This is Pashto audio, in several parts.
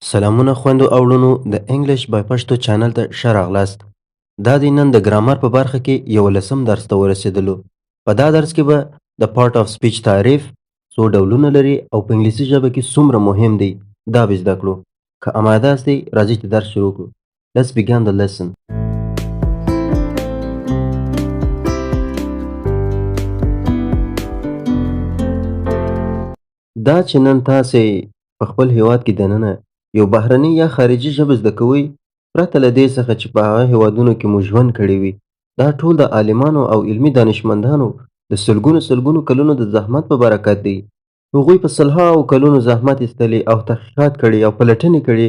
سلامونه خویندو او وړونو، د English by Pashto channel ته ښه راغلاست. دا دی نن د ګرامر په برخه کې یولسم درس ته ورسېدلو. په دا درس کې به د part of speech تعریف، څو ډولونه لري او په انګلیسي ژبه کې څومره مهم دی، دا به زده کړو. که اماده یاستئ، راځئ چې درس شروع کړو. Let's begin the lesson. دا چې نن تاسې په خپل هیواد کې دننه یو بهرني یا خارجي ژبه زده کوئ، پرته له دې څخه چې په هغه هیوادونو کې مو ژوند کړی وي، دا ټول د عالمانو او علمي دانشمندانو د سلګونو سلګونو کلونو د زحمت په برکت دی. هغوی په سلهاو کلونو زحمت ایستلی او تحقیقات کړي او پلټنې کړي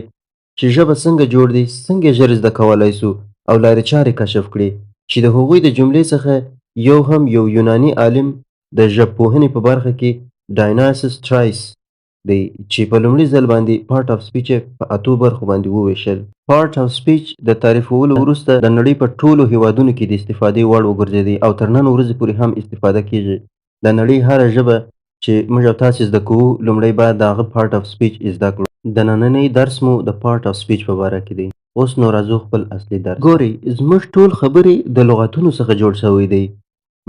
چې ژبه څنګه جوړ دی، څنګه ژر زده کولای سو او لارې چارې کشف کړي، چې د هغوی د جملې څخه یو هم یو یوناني عالم د ژبپوهنې په برخه کې ډایناسس ټرایس دی، چې په لومړي ځل باندې part of speech په اتو برخو باندې وویشل. Part of speech د تعریفولو وروسته د نړۍ په ټولو هیوادونو کې د استفادې وړ وګرځېدی او تر نن ورځې پورې هم استفاده کیږي. د نړۍ هره ژبه چې موږ او تاسې زده کوو، لومړی باید د هغه part of speech زده کړو. د نننۍ درس مو د part of speech په باره کې دی. اوس نو راځو خپل اصلي درس. ګورئ، زموږ ټول خبرې د لغتونو څخه جوړ شوی دی.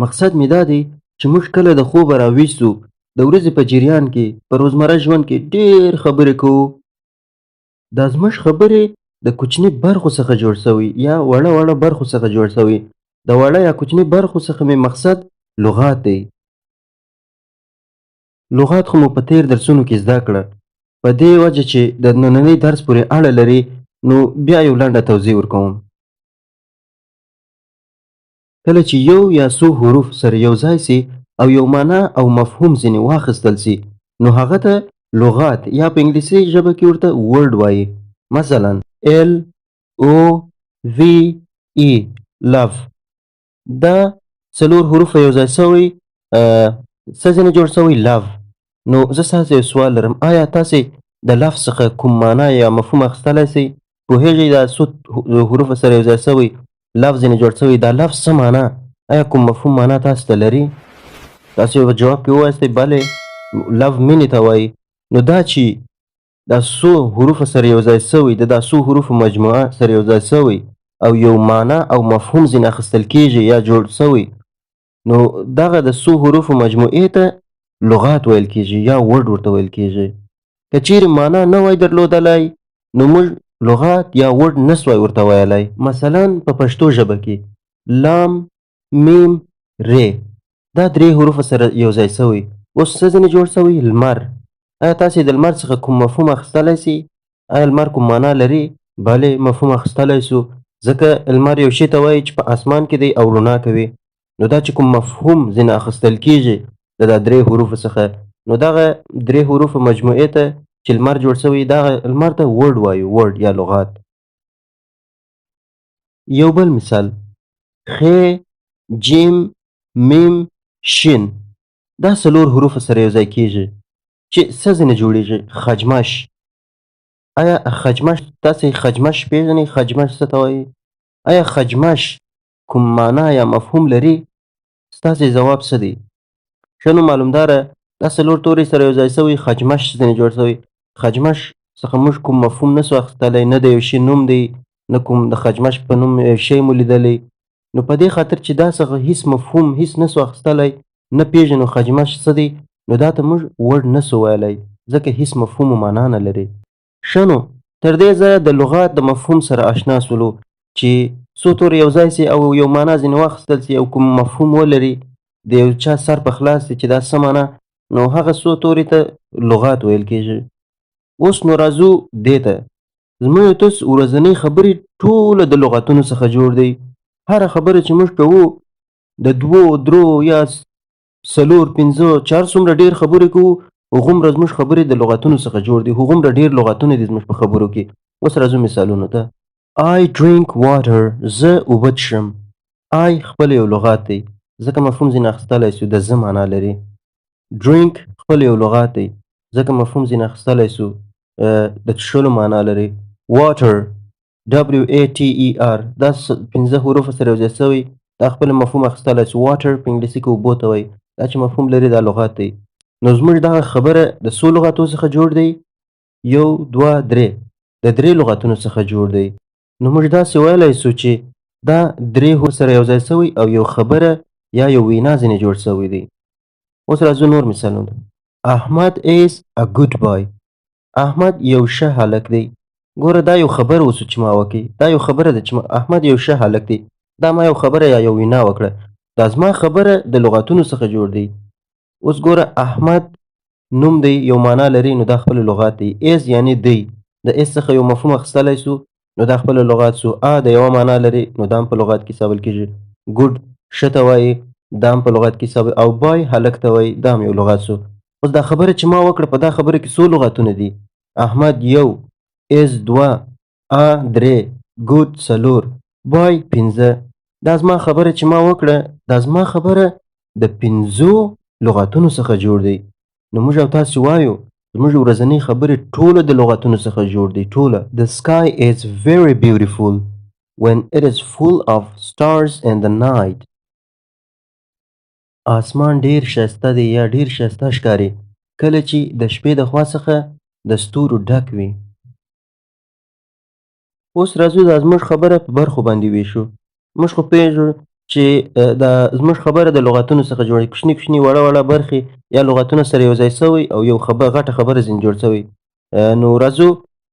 مقصد مې دا دی چې موږ کله د خوبه راویښ سو، د ورځې په جریان کې، په روزمره ژوند کې ډېر خبرې کوو. دا زموږ خبرې د کوچني برخو څخه جوړ شوی یا وړه وړه برخو څخه جوړ شوی. د وړه یا کوچني برخو څخه مې مقصد لغات دی. لغات خو مو په تېر درسونو کې زده کړه. په دې وجه چې د نننۍ درس پورې اړه لري، نو بیا یو لنډه توضیح ورکوم. کله چې یو یا څو حروف سره یو ځای سي او یو معنا او مفهوم ځینې واخیستل سي، نو هغه ته لغات یا په انګلیسي ژبه کې ورته word وایي. مثلا L O V E، love، دا څلور حروف یو ځای سوی، څه ځینې جوړ سوی؟ Love. نو زه ستاسو یو سوال لرم، آیا تاسې د love څخه کوم معنا یا مفهوم اخیستلی سئ؟ پوهېږئ دا څو حروف سره یو ځای سوی love ځینې جوړ سوی، دا love څه معنا، آیا کوم مفهوم معنا تاسو ته لري؟ تاسو په جواب کې ووایاستئ بلې، love مینې ته وایي. نو دا چې دا څو حروف سره یو ځای سوی، د دا څو حروفو مجموعه سره یو ځای سوی او یو معنا او مفهوم ځینې اخیستل کیږي یا جوړ سوی، نو دغه د څو حروفو مجموعې ته لغات ویل کیږي یا word ورته ویل کیږي. که چیرې معنا نه وای درلودلای، نو موږ لغات یا word نه سوای ورته ویلای. مثلا په پښتو ژبه کې لام، میم، ر، دا درې حروف سره یو ځای سوی، اوس څه ځینې جوړ سوی؟ لمر. آیا تاسې د لمر څخه کوم مفهوم اخیستلی سئ؟ آیا لمر کوم معنا لري؟ بلې، مفهوم اخیستلی سو، ځکه لمر یو شي ته وایي چې په اسمان کې دی او رڼا کوي. نو دا چې کوم مفهوم ځینې اخیستل کیږي د دا درې حروفو څخه، نو دغه درې حروفو مجموعې ته چې لمر جوړ سوی، دغه لمر ته word وایو، word یا لغات. یو بل مثال، خ، جیم، میم، شین، دا څلور حروف سره یو ځای کیږي چې څه ځینې جوړیږي؟ خجمش. آیا خجمش، تاسې خجمش پیژنئ؟ خجمش څه ته وایي؟ آیا خجمش کوم معنا یا مفهوم لري؟ ستاسې ځواب څه دی؟ ښه نو معلومداره، دا څلور توري سره یو ځای سوی، خجمش ځینې جوړ سوی. خجمش څخه موږ کوم مفهوم نه سو اخیستلی، نه د یو شي نوم دی، نه کوم د خجمش په نوم یو شی مو لیدلی. نو په دې خاطر چې دا څخه هیڅ مفهوم هیڅ نه سو اخیستلی، نه پیژنو خجمش څه دی، نو دا ته موږ word نه سو ویلی، ځکه هیڅ مفهوم او معنا نه لري. ښه نو تر دې ځایه د لغات د مفهوم سره آشنا سولو، چې څو توري یو ځای سي او یو معنا ځینې واخیستل سي او کوم مفهوم ولري، د یو چا سر په خلاص سي چې دا څه معنا، نو هغه څو توري ته لغات ویل کیږي. اوس نو راځو دې ته، زموږ تاسو ورځنۍ خبرې ټوله د لغتونو څخه جوړ دی. هره خبره چې موږ کوو، د دوو، درو یا څلور، پنځه، چې هر څومره ډېر خبرې کوو، هغومره زموږ خبرې د لغتونو څخه جوړ دي، هغومره ډېر لغتونه دي زموږ په خبرو کې. اوس راځو مثالونو ته. I drink water، زه اوبه څښم. I خپل یو لغات دی، ځکه مفهوم ځینې اخیستلی سو، د زه معنا لري. Drink خپل یو لغات دی، ځکه مفهوم ځینې اخیستلی سو، د څښلو معنا لري. Water، W A T E R، دا پنځه حروف سره یو ځای سوی، دا خپل مفهوم اخیستلی سو. Water په انګلیسي کې اوبو ته وایي. دا چې مفهوم لري، دا لغات دی. نو زموږ دغه خبره د څو لغاتو څخه جوړ دی؟ یو، دوه، درې. د درې لغتونو څخه جوړ دی. نو موږ داسې ویلی سو چې دا درې حروف سره یو ځای سوی او یو خبره یا یو وینا ځینې جوړ سوی دی. اوس راځو نور مثالونه ته. احمد is a good boy. احمد یو ښه هلک دی. ګوره دا یو خبره وسو چې ما وکړي، دا یو خبره ده چې ما احمد یو ښه هلک دی، دا ما یو خبره یا یو وینا وکړه، دا زما خبره د لغتونو څخه جوړ دی. اوس ګوره احمد نوم دی، یو معنا لري، نو دا خپل لغات دی. is یعنی دی، د is څخه یو مفهوم اخیستلی سو، نو دا خپل لغات سو. a د یوه معنا لري، نو دا هم په لغات کې حسابل کېږي. good ښه ته وایي، دا هم په لغات کې حساب، او boy هلک ته وایي، دا هم یو لغات سو. اوس دا خبره چې ما وکړه، په دا خبره کې څو لغاتونه دي؟ احمد یو، is دوه، a درې، good څلور، boy پنځه. دا زما خبره چې ما وکړه، دا زما خبره د پنځو لغاتونو څخه جوړ دی. نو موږ او تاسو وایو زموږ ورځنۍ خبرې ټوله د لغتونو څخه جوړ دي، ټوله. The sky is very beautiful when it is full of stars in the night. آسمان ډیر ښایسته دی یا ډیر ښایسته ښکاري کله چې د شپې د خوا څخه د ستورو ډک وي. اوس راځو دا زموږ خبره په برخو باندې ویشو. موږ خو پوهېږو چې دا زموږ خبره د لغتونو څخه جوړه، کوچني کوچني وړه وړه برخې یا لغتونه سره یو ځای سوی او یو خبره غټه خبره ځینې جوړ سوی. نو راځو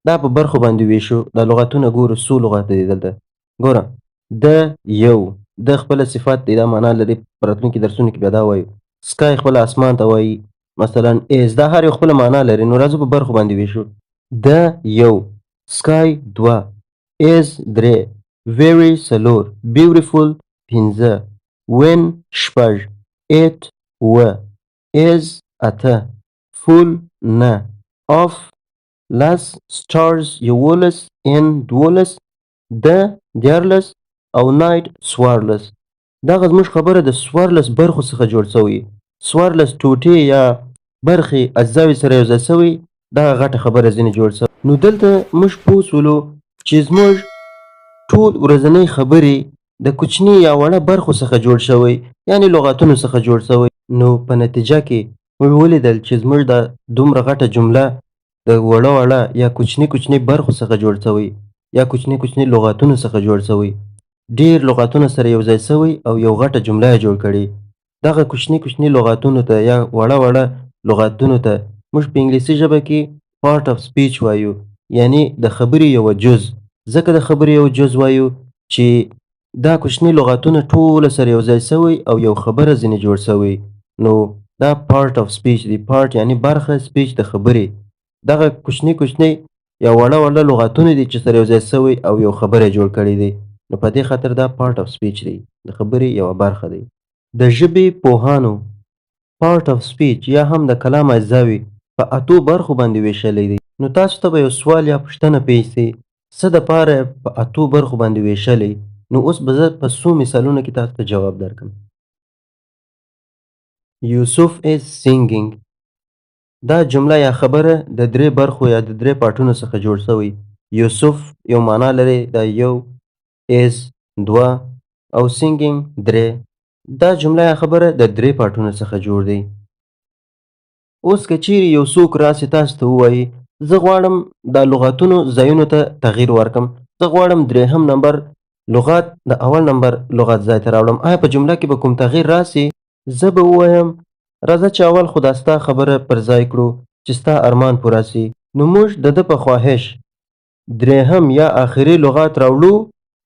دا په برخو باندې ویشو، دا لغتونه ګورو څو لغات دي دلته. ګوره د یو، د خپله صفت دی، دا معنا لري، په راتلونکي درسونو کې بیا دا وایو. sky خپله اسمان ته وایي، مثلا is، دا هر یو خپله معنا لري. نو راځو په برخو باندې ویشو. د یو، sky دوه، is درې، very څلور، beautiful پنځه، when شپږ، it اووه، is اته، full نهه، of لس، stars 11، in 12، the 13 او night 14. دغه زموږ خبره د 14 برخو څخه جوړ سوی، 14 ټوټې یا برخې اجزاوې سره یو ځای سوی، دغه غټه خبره ځینې جوړ سوی. نو دلته موږ پوه سولو چې زموږ ټول ورځنۍ خبرې د کوچني یا وړه برخو څخه جوړ شوی، یعنی لغتونو څخه جوړ شوی. نو په نتیجه کې موږ ولیدل چې زموږ دا دومره غټه جمله د وړه وړه یا کوچني کوچني برخو څخه جوړ شوی یا کوچني کوچني لغتونو څخه جوړ شوی. ډیر لغتونه سره یو ځای شوی او یو غټه جمله یې جوړ کړې. دغه کوچني کوچني لغتونو ته یا وړه وړه لغتونو ته موږ په انګلیسي ژبه کې part of speech وایو، یعنی د خبرې یوه جز. ځکه د خبرې یو جز وایو چې دا کوچني لغتونه ټوله سره یو ځای سوی او یو خبره ځینې جوړ سوی. نو دا part of speech دی. part یعنی برخه، speech د خبرې. دغه کوچني کوچني یا وړه وړه لغتونه دي چې سره یو ځای سوی او یو خبره جوړ کړی دی. نو په دې خاطر دا part of speech دی، د خبرې یوه برخه دی. د ژبې پوهانو part of speech یا هم د کلام اجزاوې په اتو برخو باندې ویشلی دی. نو تاسو ته به یو سوال یا پوښتنه پېښ سي، څه دپاره په اتو برخو باندې ویشلی؟ نو اوس به زه په څو مثالونو کې تاسو ته جواب درکړم. یوسف is singing. دا جمله یا خبره د درې برخو یا د درې پارټونو څخه جوړ سوی. یوسف یو معنا لري، دا یو، is دوه، او singing درې. دا جمله یا خبره د درې پارټونو څخه جوړ دی. اوس که چیرې یو څوک راسي تاسو ته ووایي زه غواړم دا لغتونو ځایونو ته تغییر ورکړم، زه غواړم درېهم نمبر لغت د اول نمبر لغت ځای ته راوړم، آیا په جمله کې به کوم تغییر راسي؟ زه به ووایم راځه چې اول خو دا ستا خبره پر ځای کړو چې ستا ارمان پوره سي. نو موږ د ده په خواهش درېهم یا آخري لغات راوړو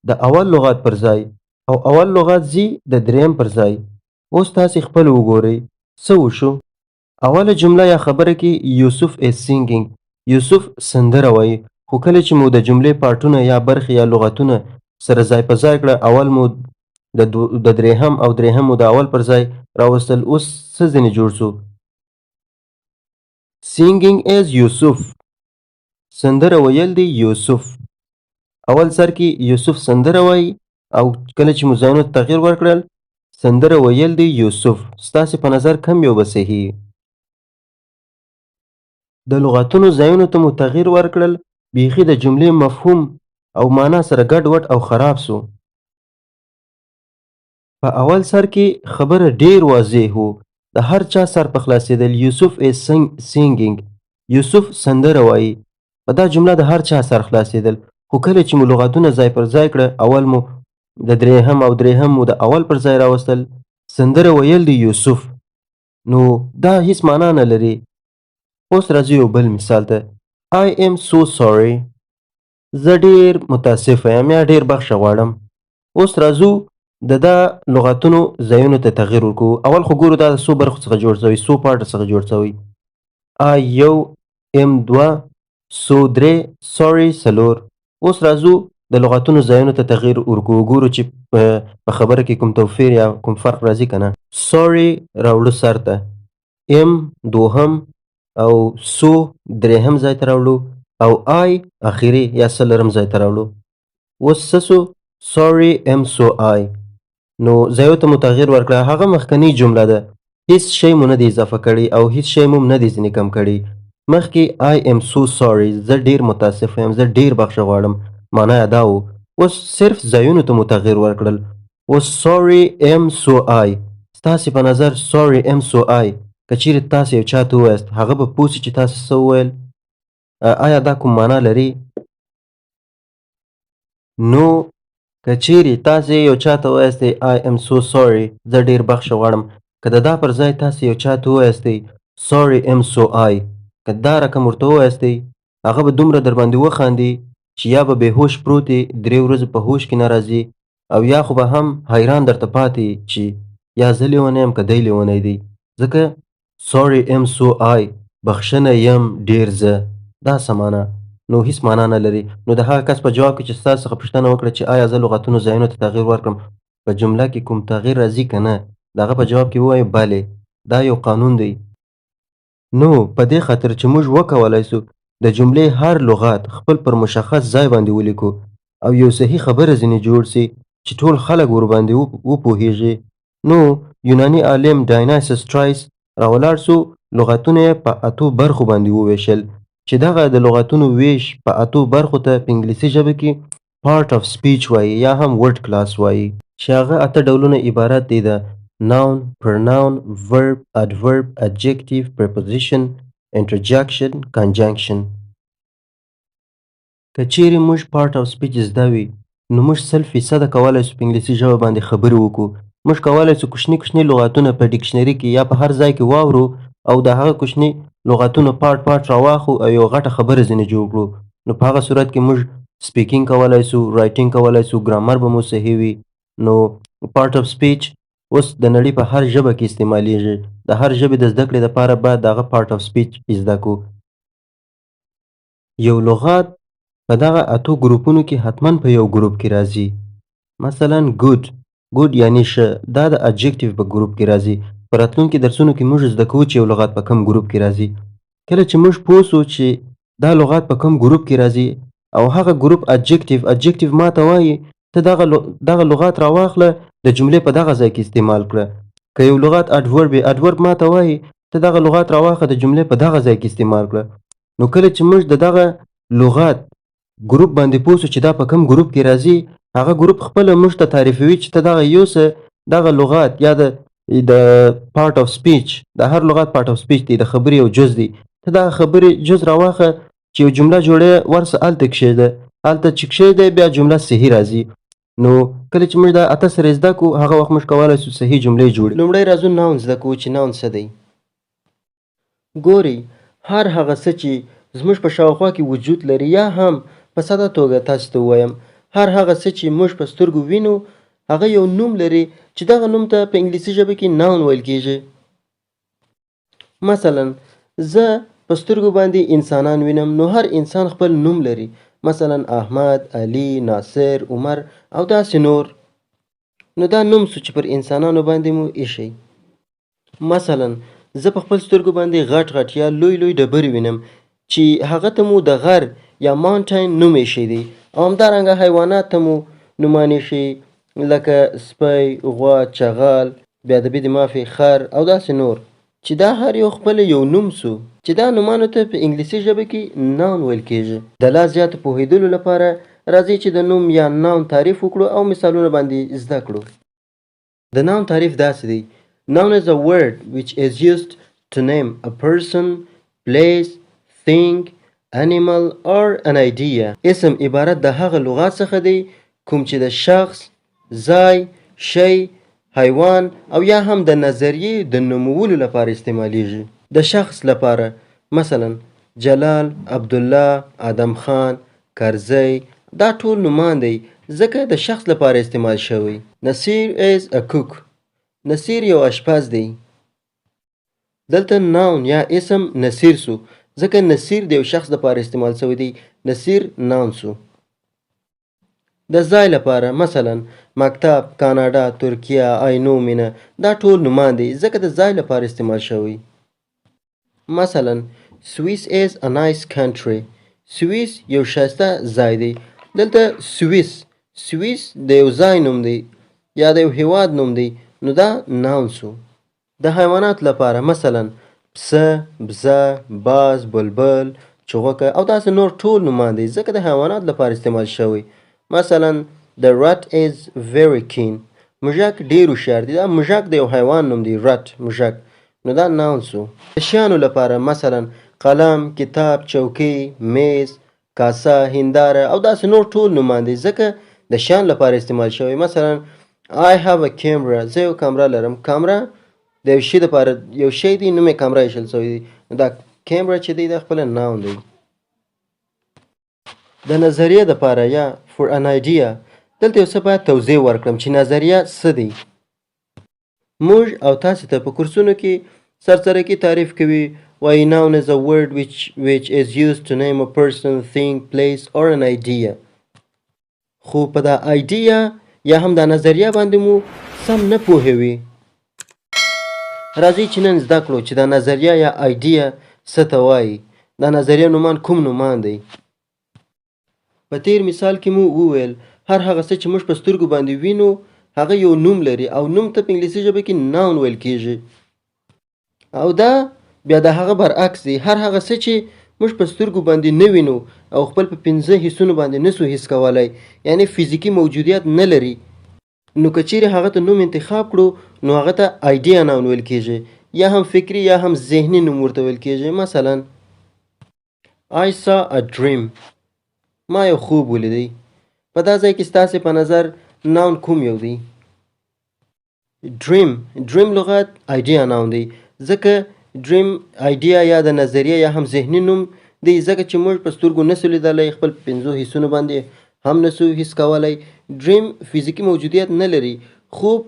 د اول لغت پر ځای، او اول لغت ځي د درېیم پر ځای. اوس تاسې خپل وګورئ څه وشو. اوله جمله یا خبره کې یوسف is singing، یوسف سندره وایي، خو کله چې مو د جملې پارټونه یا برخې یا لغتونه سره ځای په ځای کړه، اول مو د درېهم او درېهم مو د اول پر ځای راوستل، اوس څه ځینې جوړ سو؟ Singing is یوسف، سندره ویل دی یوسف. اول سر کې یوسف سندره وایي، او کله چې مو ځایونو ته تغییر ورکړل سندره ویل دی یوسف. ستاسې په نظر کوم یو به صحیح؟ د لغتونو ځایونو ته مو تغییر ورکړل، بیخي د جملې مفهوم او معنا سره ګډ وډ او خراب سو. په اول سر کې خبره ډیر واضح وو، د هر چا سر په خلاصېدل. یوسف is singing، یوسف سندره وایي. په دا جمله د هر چا سر خلاصېدل، خو کله چې مو لغتونه ځای پر ځای کړه، اول مو د درېهم او درېهم مو د اول پر ځای راوستل، سندره ویل دی یوسف، نو دا هیڅ معنا نه لري. اوس راځو یو بل مثال ته. I am so sorry، زه ډیر متاسفه یم یا ډیر بخښه غواړم. اوس راځو د دا لغتونو ځایونو ته تغییر ورکوو. اول خو ګورو دا د څو برخو څخه جوړ شوی، څو part څخه جوړ شوی. I یو، am دوه، so درې، sorry څلور. اوس راځو د لغتونو ځایونو ته تغییر ورکوو، ګورو چې په خبره کې کوم توپیر یا کوم فرق راځي که نه. Sorry راوړو سر ته، am دوهم او so درېهم ځای ته راوړو او I اخري یا څلورم ځای ته راوړو. اوس څه سو؟ Sorry am so I. نو ځایو ته مو تغییر ورکړه، هغه مخکنۍ جمله ده، هیڅ شی مو نه دی اضافه کړی او هیڅ شی مو نه دی ځینې کم کړی. مخکې I am so sorry، زه ډیر متاسف یم، زه ډیر بخښه غواړم، معنا یې دا و. اوس صرف ځایونو ته مو تغییر ورکړل. اوس sorry am so I، ستاسې په نظر sorry am so I که چیرې تاسې یو چاته ووایاست هغه به پوه سي چې تاسې څه وویل؟ آیا دا کوم معنا لري؟ نو که چیرې تاسې یو چاته ووایاست I am so sorry، زه ډیر بخښه غواړم، که د دا پر ځای تاسې یو چاته ووایاست sorry am so I، که دا رقم ورته ووایاست هغه به دومره در باندې وخاندي چې یا به بې هوش پروت یې، 3 ورځې په هوش کې نه راځي، او یا خو به هم حیران درته پاتې چې یا زه لیونی یم که دی لیونی دی. ځکه sorry am so I، بخښنه یم ډیر زه، دا څه معنا؟ نو هیڅ معنا نه لري. نو د هغه کس په جواب کې چې ستاسو څخه پوښتنه وکړه چې آیا زه لغتونو ځایونو ته تغییر ورکړم په جمله کې کوم تغییر راځي که نه، د هغه په جواب کې ووایو بلې، دا یو قانون دی. نو په دې خاطر چې موږ وکولای سو د جملې هر لغت خپل پر مشخص ځای باندې ولیکو او یو صحیح خبره ځینې جوړ سي چې ټول خلک ورباندې وپوهیږي، نو یوناني عالم ډایناسس ټرایس راولاړ سو، لغتونه یې په 8 برخو باندې وویشل، چې دغه د لغتونو ویش په 8 برخو ته په انګلیسي ژبه کې part of speech وایي یا هم word class وایي، چې هغه 8 ډولونه عبارت دي د noun، pronoun، verb، adverb، adjective، preposition، interjection، conjunction. که چیرې موږ part of speech زده وي نو موږ 100% کولی سو په انګلیسي ژبه باندې خبرې وکړو. موږ کولی سو کوچني کوچني لغتونه په dictionary کې یا په هر ځای کې واورو او د هغه کوچني لغتونو part part راواخو او یو غټه خبره ځینې جوړ کړو. نو په هغه صورت کې موږ speaking کولی سو، writing کولی سو، ګرامر به مو صحیح وي. نو part of speech اوس د نړۍ په هر ژبه کې استعمالیږي. د هر ژبې د زده کړې لپاره باید د هغه part of speech زده کړو. یو لغت په دغه 8 ګروپونو کې حتما په یو ګروپ کې راځي. مثلا good، good یعنی ښه، دا د adjective په ګروپ کې راځي. په راتلونکي درسونو کې موږ زده کوو چې یو لغت په کوم ګروپ کې راځي. کله چې موږ پوه سو چې دا لغت په کوم ګروپ کې راځي او هغه ګروپ adjective، adjective ما ته وایي ته دغه لغت راواخله د جملې په دغه ځای کې استعمال کړه. که یو لغت adverb وي، adverb ما ته وایي ته دغه لغت راواخله د جملې په دغه ځای کې استعمال کړه. نو کله چې موږ د دغه لغت ګروپ باندې پوه سو چې دا په کوم ګروپ کې راځي، هغه ګروپ خپله موږ ته تعریفوي چې ته دغه یوسه دغه لغت یا د part of speech، د هر لغت part of speech دی، د خبرې یو جز دی، ته دغه خبرې جز راواخه چې یو جمله جوړې ورسه هلته کښېږده، هلته چې کښېږدی بیا جمله صحیح راځي. نو کله چې موږ دا 8 سره زده کړو هغه وخت موږ کولی سو صحیح جملې جوړې. لومړی راځو noun زده کوو چې noun څه دی. ګورئ، هر هغه څه چې زموږ په شاوخوا کې وجود لري یا هم په ساده توګه تاسو ته ووایم هر هغه څه چې موږ په سترګو وینو هغه یو نوم لري چې دغه نوم ته په انګلیسي ژبه کې noun ویل کیږي. مثلا زه په سترګو باندې انسانان وینم، نو هر انسان خپل نوم لري، مثلا احمد، علي، ناصر، عمر او داسې نور. نو دا نوم سو چې پر انسانانو باندې مو ایښی. مثلا زه په خپل سترګو باندې غټ غټ یا لوی لوی ډبرې وینم چې هغه ته مو د غر یا mountain نوم ایښی دی، او همدارنګه حیوانات ته مو نومان ایښي لکه سپی، غوا، چغال، بې ادبي دې معافي، خر او داسې نور، چې دا هر یو خپل یو نوم سو چې دا نومانو ته په انګلیسي ژبه کې noun ویل کیږي. د لا زیاتو پوهېدلو لپاره راځئ چې د نوم یا noun تعریف وکړو او مثالونه باندې زده کړو. د noun تعریف داسې دی: Noun is a word which is used to name a person, place, thing, animal or an idea. اسم عبارت د هغه لغات څخه دی کوم چې د شخص، ځای، شی، حیوان او یا هم د نظریې د نومولو لپاره استعمالیږي. د شخص لپاره مثلا جلال، عبدالله، ادم خان، کرزی، دا ټول نومان دی ځکه د شخص لپاره استعمال شوی. نصیر is a cook. نصیر یو اشپز دی. دلته noun یا اسم نصیر سو ځکه نصیر د یو شخص لپاره استعمال شوی دی، نصیر noun سو. د ځای لپاره مثلا مکتب، کاناډا، ترکیه، عینو مینه، دا ټول نومان دی ځکه د ځای لپاره استعمال شوی. مثلا Swiss is a nice country. سویس یو ښایسته ځای دی. دلته سویس، سویس د یو ځای نوم دی یا د یو هیواد نوم دی، نو دا noun سو. د حیواناتو لپاره مثلا پسه، بزه، باز، بلبل، چوغکه او داسې نور ټول نومان دی ځکه د حیواناتو لپاره استعمال شوی. مثلا the rat is very keen. موږک ډیر هوښیار دی. دا موږک د یو حیوان نوم دی، rat موږک، نو دا noun سو. د شیانو لپاره مثلا قلم، کتاب، چوکۍ، میز، کاسه، هنداره او داسې نور ټول نومان دی ځکه د شیانو لپاره استعمال شوی. مثلا I have a camera. زه یو کامره لرم. کامره د یو شي لپاره یو شی دی، نوم یې کامره ایښل شوی دی، نو دا کامره چې دی دا خپله noun دی. د نظریې دپاره یا for an idea دلته یو څه باید توضیح ورکړم چې نظریه څه دی. موږ او تاسې ته په کورسونو کې سرسرکي تعریف کوي، وایي noun is a word which is used to name a person, thing, place or an idea. خو په دا idea یا هم دا نظریه باندې مو سم نه پوهوي. راځئ چې نن زده کړو چې دا نظریه یا idea څه ته وایي، دا نظریه نومان کوم نومان دی. په تیر مثال کې مو وویل هر هغه څه چې موږ په سترګو باندې وینو هغه یو نوم لري او نوم ته په انګلیسي ژبه کې noun ویل کیږي، او دا بیا د هغه برعکس دی، هر هغه څه چې موږ په سترګو باندې نه وینو او خپل په پنځه حسونو باندې نسو حس کولی، یعنی فزیکي موجودیت نه لري، نو که چیرې هغه ته نوم انتخاب کړو نو هغه ته idea noun ویل کیږي، یا هم فکري یا هم ذهني نوم ورته ویل کیږي. مثلا I saw a dream. ما یو خوب ولیدی. په دا ځای کې ستاسې په نظر noun کوم یو دی؟ dream، dream لغت idea noun دی ځکه dream idea یا د نظریه یا هم ذهني نوم دی، ځکه چې موږ په سترګو نسو لیدلی، خپل پنځو حسونو باندې هم نسو حس کولی. dream فزیکي موجودیت نه لري، خوب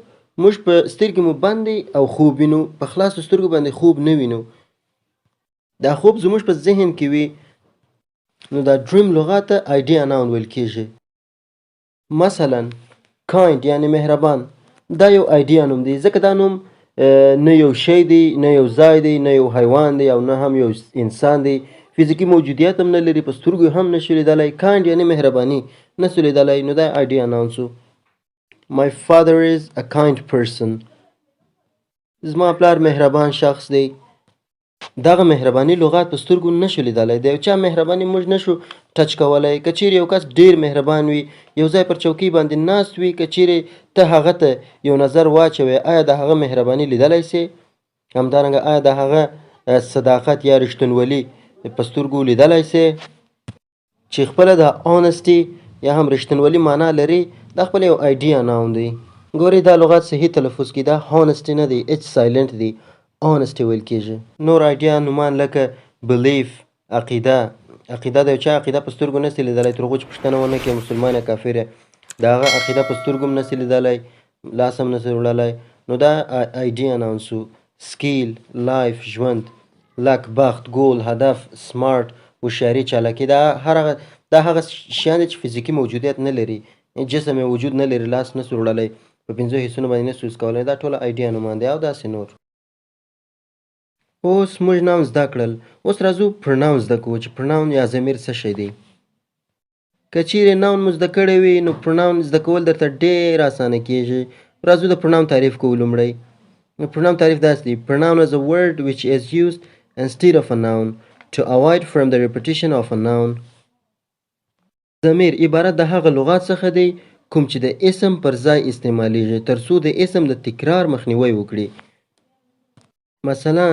موږ په سترګې مو بند دی او خوب وینو، په خلاصو سترګو باندې خوب نه وینو، دا خوب زموږ په ذهن کې وي، نو دا dream لغت ته idea noun ویل کیږي. مثلا kind یعنی مهربان، دا یو idea نوم دی ځکه دا نوم نه یو شی دی، نه یو ځای دی، نه یو حیوان دی او نه هم یو انسان دی، فزیکي موجودیت هم نه لري، په سترګو هم نشو لیدلی. kind یعنی مهرباني نشو لیدلی، نو دا idea noun سو. My father is a kind person. زما پلار مهربان شخص دی. دغه مهرباني لغات په سترګو نشو لیدلی، د یو چا مهرباني موږ نشو touch کولی. که چیرې یو کس ډیر مهربان وي، یو ځای پر چوکۍ باندې ناست وي، که چیرې ته هغه ته یو نظر واچوې، آیا د هغه مهرباني لیدلی سې؟ همدارنګه آیا د هغه صداقت یا رښتینولي په سترګو لیدلی سې؟ چې خپله د honesty یا هم رښتینولي معنا لري، دا خپله یو idea noun دی. ګورئ دا لغت صحیح تلفظ کې دا honesty نه دی، H silent دی، honesty ویل کیږي. نور idea نومان لکه belief عقیده، عقیده د یو چا عقیده په سترګو نسي لیدلی تر هغو چې پوښتنه ونه کړې مسلمان یا کافر یې، د هغه عقیده په سترګو هم نسي لیدلی، لاس هم نسي وړلی، نو دا idea noun سو. skill، life ژوند، luck بخت، ګول هدف، smart هوښیاري چالاکي، دا هر هغه دا هغه شیان دي چې فزیکي موجودیت نه لري، جسم یې وجود نه لري، لاس نسو وړلی، په پنځو حسونو باندې نسو حس کولی، دا ټوله idea نومان دی او داسې نور. اوس موږ noun زده کړل، اوس راځو pronoun زده کوو چې pronoun یا ضمیر څه شی دی. که چیرې noun مو زده کړی وي نو pronoun زده کول درته ډېر اسانه کیږي. راځو د pronoun تعریف کوو لومړی. Pronoun تعریف داسې دی: pronoun is a word which is used instead of a noun to avoid from the repetition of a noun. ضمیر عبارت د هغه لغات څخه دی کوم چې د اسم پر ځای استعمالیږي تر څو د اسم د تکرار مخنیوی وکړي. مثلا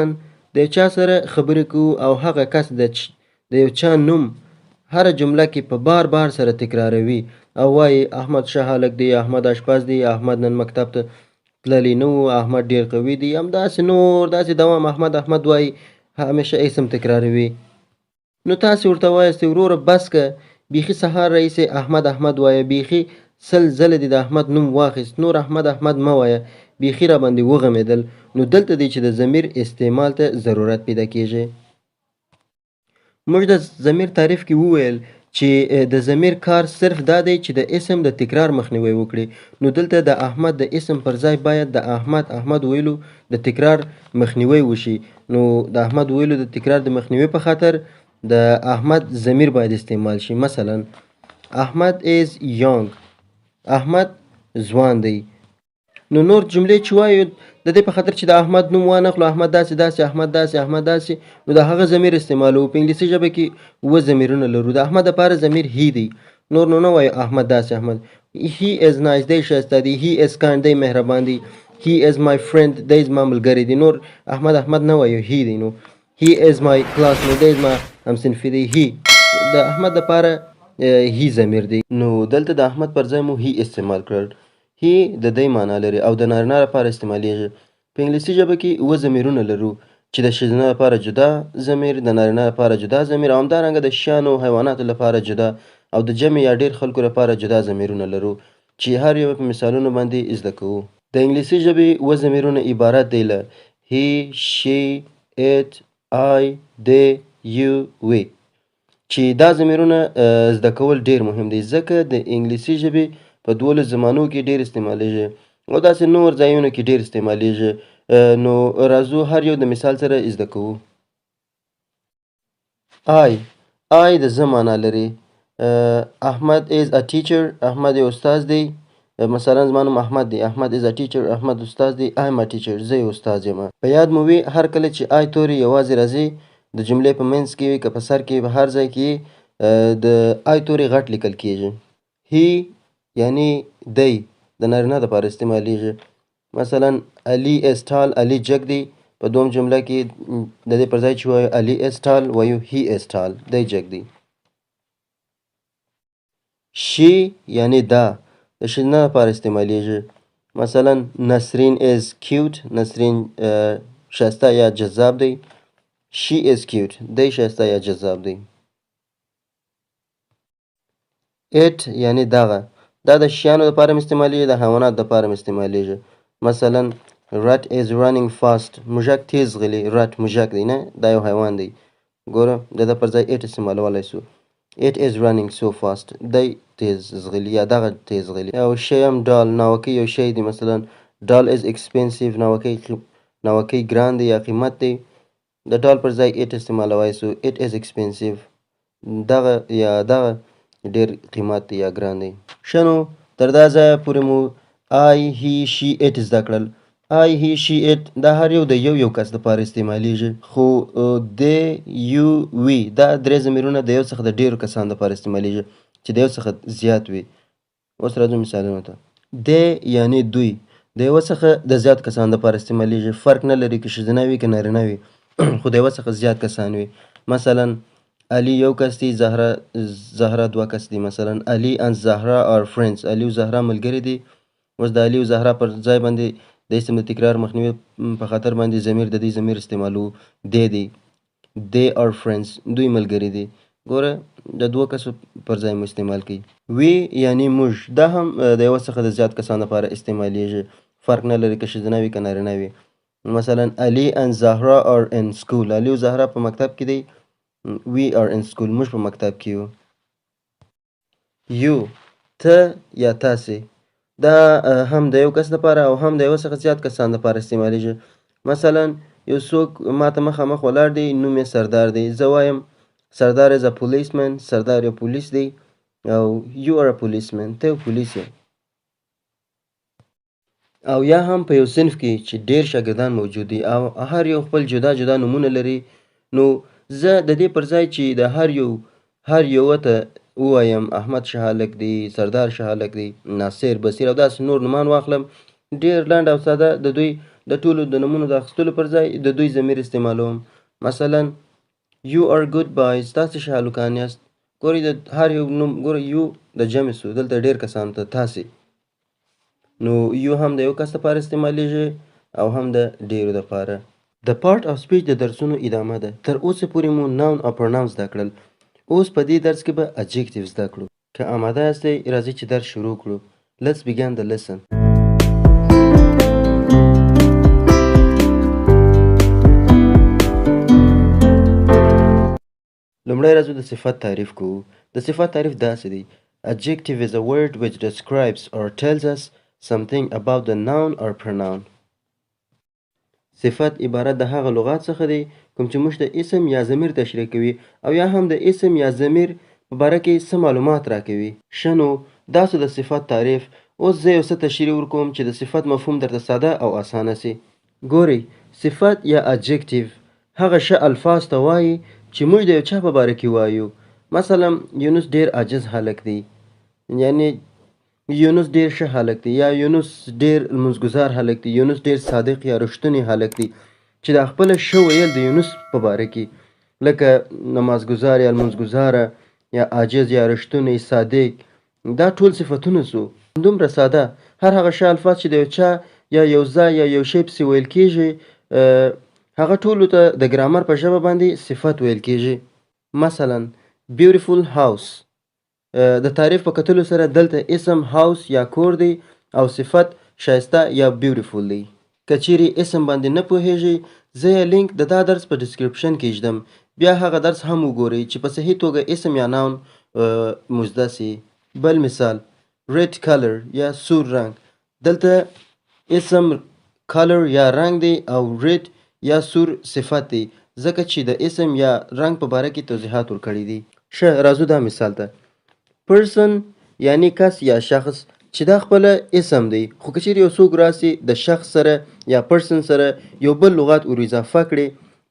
د یو چا سره خبرې کوو او هغه کس د د یو چا نوم هره جمله کې په بار بار سره تکراروي او وایي احمد ښه هلک دی، احمد اشپز دی، احمد نن مکتب ته تللی نه و، احمد ډېر قوي دی، همداسې نور داسې دوام احمد احمد وایي، همیشه اسم تکراروي. نو تاسې ورته وایاست وروره بس که، بیخي سهار راهیسې احمد احمد وایه، بیخي 100 ځله دې د احمد نوم واخیست، نور احمد احمد مه وایه، بیخي راباندې وغمېدل. نو دلته دی چې د ضمیر استعمال ته ضرورت پیدا کیږي. موږ د ضمیر تعریف کې وویل چې د ضمیر کار صرف دا دی چې د اسم د تکرار مخنیوی وکړي. نو دلته د احمد د اسم پر ځای باید د احمد احمد ویلو د تکرار مخنیوی وشي. نو د احمد ویلو د تکرار د مخنیوي په خاطر د احمد ضمیر باید استعمال شي. مثلا احمد is young، احمد ځوان دی. نو نور جملې چې وایو د دې په خاطر چې د احمد نوم وانخلو، احمد داسې داسې، احمد داسې، احمد داسې، نو د هغه ضمیر استعمالوو. په انګلیسي ژبه کې 7 ضمیرونه لرو. د احمد دپاره ضمیر he دی، نور نو نه وایو احمد داسې احمد. He is nice، دی ښایسته دی. He is kind، دی مهربان دی. He is my friend، دی زما ملګری دی. نور احمد احمد نه وایو، he دی. نو he is my classmate، دی زما همصنفي دی. He د احمد دپاره he ضمیر دی. نو دلته د احمد پر ځای مو he استعمال کړل. He د دی معنا لري او د نارینه لپاره استعمالیږي. په انګلیسي ژبه کې 7 ضمیرونه لرو چې د ښځینه لپاره جدا ضمیر، د نارینه لپاره جدا ضمیر، او همدارنګه د شیانو او حیواناتو لپاره جدا او د جمع یا ډېر خلکو لپاره جدا ضمیرونه لرو چې هر یو په مثالونو باندې زده کوو. د انګلیسي ژبې 7 ضمیرونه عبارت دی له he، she، it، I، they، you، we، چې دا ضمیرونه زده کول ډېر مهم دی، ځکه د انګلیسي ژبې په 12 زمانو کې ډېر استعمالیږي او داسې نور ځایونو کې ډېر استعمالیږي. نو راځو هر یو د مثال سره زده کوو. I، I د زه معنا لري. احمد is a teacher، احمد یو استاد دی. مثلا زما نوم احمد دی، احمد is a teacher، احمد استاد دی. I am a teacher، زه یو استاد یم. په یاد مو وي هر کله چې I توري یوازې راځي د جملې په منځ کې وي که په سر کې، په هر ځای کې د I توري غټ لیکل کیږي. He یعنی دی د نارینه دپاره استعمالیږي. مثلا علي is tall، علي جګ دی. په دوم جمله کې د دې پر ځای چې وایو علي is tall، وایو he is tall، دی جګ دی. She یعنی دا د ښځینه لپاره استعمالیږي. مثلا نسرین is cute، نسرین ښایسته یا جذاب دی. She is cute، دی ښایسته یا جذاب دی. It یعنی دغه، دا د شیانو دپاره هم استعمالیږي، د حیواناتو دپاره هم استعمالیږي. مثلا rat is running fast، موږک تیز ځغلي. Rat موږک دی نه، دا یو حیوان دی. ګوره د ده پر ځای it استعمالولی سو. It is running so fast، دی تیز ځغلي یا دغه تیز ځغلي. او شی هم doll، ناوکۍ یو شی دی. مثلا doll is expensive، ناوکۍ ګران دی یا قیمت دی. د doll پر ځای it استعمالولی سو. It is expensive، دغه یا دغه ډېر قیمت دی یا ګران دی. ښه نو تر دا ځایه پورې مو I، he، she، it زده کړل. I، he، she، it دا هر یو د یو یو کس دپاره استعمالیږي، خو they، you، we دا 3 ضمیرونه د یو څخه د ډېرو کسانو دپاره استعمالیږي چې د یو څخه زیات وي. اوس راځو مثالونو ته. They یعنی دوی د یوه څخه د زیات کسانو دپاره استعمالیږي، فرق نه لري که ښځینه وي که نارینه وي، خو د یوه څخه زیات کسان وي. مثلا علي یو کس دی، زهره 2 کس دي. مثلا علي and زهرا are friends، علي او زهرا ملګري دي. اوس د علي او زهرا پر ځای باندې د اسم د تکرار مخنیوي په خاطر باندې ضمیر د دې ضمیر استعمالوو، they دی. They are friends، دوی ملګري دي. ګوره د 2 کسو پر ځای مو استعمال کوي. We یعنی موږ، دا هم د یوه څخه د زیات کسانو لپاره استعمالیږي، فرق نه لري که ښځینه وي که نارینه وي. مثلا علي and زهرا are in school، علي او زهرا په مکتب کې دی. We are in school، موږ په مکتب کې یو. You، ته یا تاسې، دا هم د یو کس لپاره او هم د یو څخه زیات کسان لپاره استعمالیږي. مثلا یو څوک ماته مخامخ ولاړ دی، نوم یې سردار دی، زه وایم سردار is a policeman، سردار یو پولیس دی، او you are a policeman، ته یو پولیس یې. او یا هم په یو صنف کې چې ډېر شاګردان موجود دي او هر یو خپل جدا جدا نومونه لري، نو زه د دې پر ځای چې د هر یوه ته ووایم احمد ښه هلک دی، سردار ښه هلک دی، ناصر، بصیر او داسې نور نومان واخلم، ډېر لنډ او ساده د دوی د ټولو د نومونو د اخیستلو پر ځای د دوی ضمیر استعمالوم. مثلا You are good boys، تاسې ښه هلکان یاست. ګورئ د هر یو نوم، ګورئ you د جمع سو، دلته ډېر کسانو ته تاسې، نو you هم د یو کس لپاره استعمالیږي او هم د ډېرو لپاره. د part of speech د درسونو ادامه ده. تر اوسه پورې مو noun او pronoun زده کړل. اوس په دې درس کې به adjective زده کړو. که آماده یاستئ، راځئ چې درس شروع کړو. Let's begin the lesson. لومړی راځو د صفت تعریف کوو. د صفت تعریف داسې دی: Adjective is a word which describes or tells us something about the noun or pronoun. صفت عبارت د هغه لغات څخه دی کوم چې موږ ته اسم یا ضمیر تشریح کوي او یا هم د اسم یا ضمیر په باره کې څه معلومات راکوي. ښه نو دا سو د صفت تعریف. اوس زه یو څه تشریح ورکوم چې د صفت مفهوم درته ساده او اسانه سي. ګورئ، صفت یا adjective هغه ښه الفاظ ته وایي چې موږ د یو چا په باره کې وایو. مثلا یونس ډېر عاجز هلک دی، یعنی یونس ډېر ښه هلک دی، یا یونس ډېر لمونځ ګزار هلک دی، یونس ډېر صادق یا رښتونی هلک دی، چې دا خپله ښه ویل د یونس په باره کې، لکه نمازګزار یا لمونځ ګزاره یا عاجز یا رښتونی، صادق، دا ټول صفتونه سو. دومره ساده، هر هغه ښه الفاظ چې د یو چا یا یو ځای یا یو شی پسې ویل کېږي، هغه ټولو ته د ګرامر په ژبه باندې صفت ویل کېږي. مثلا beautiful house، د تعریف په کتلو سره دلته اسم house یا کور دی او صفت ښایسته یا beautiful دی. که چیرې اسم باندې نه پوهیږئ، زه یې لینک د دا درس په description کې ږدم، بیا هغه درس هم وګورئ چې په صحیح توګه اسم یا noun مو زده سي. بل مثال red color یا سور رنګ، دلته اسم color یا رنګ دی او red یا سور صفت دی، ځکه چې د اسم یا رنګ په باره کې توضیحات ورکړي دي. ښه راځو دا مثال ته. Person یعنی کس یا شخص، چې دا خپله اسم دی، خو که چیرې یو څوک راسي د شخص سره یا person سره یو بل لغات ور اضافه کړي،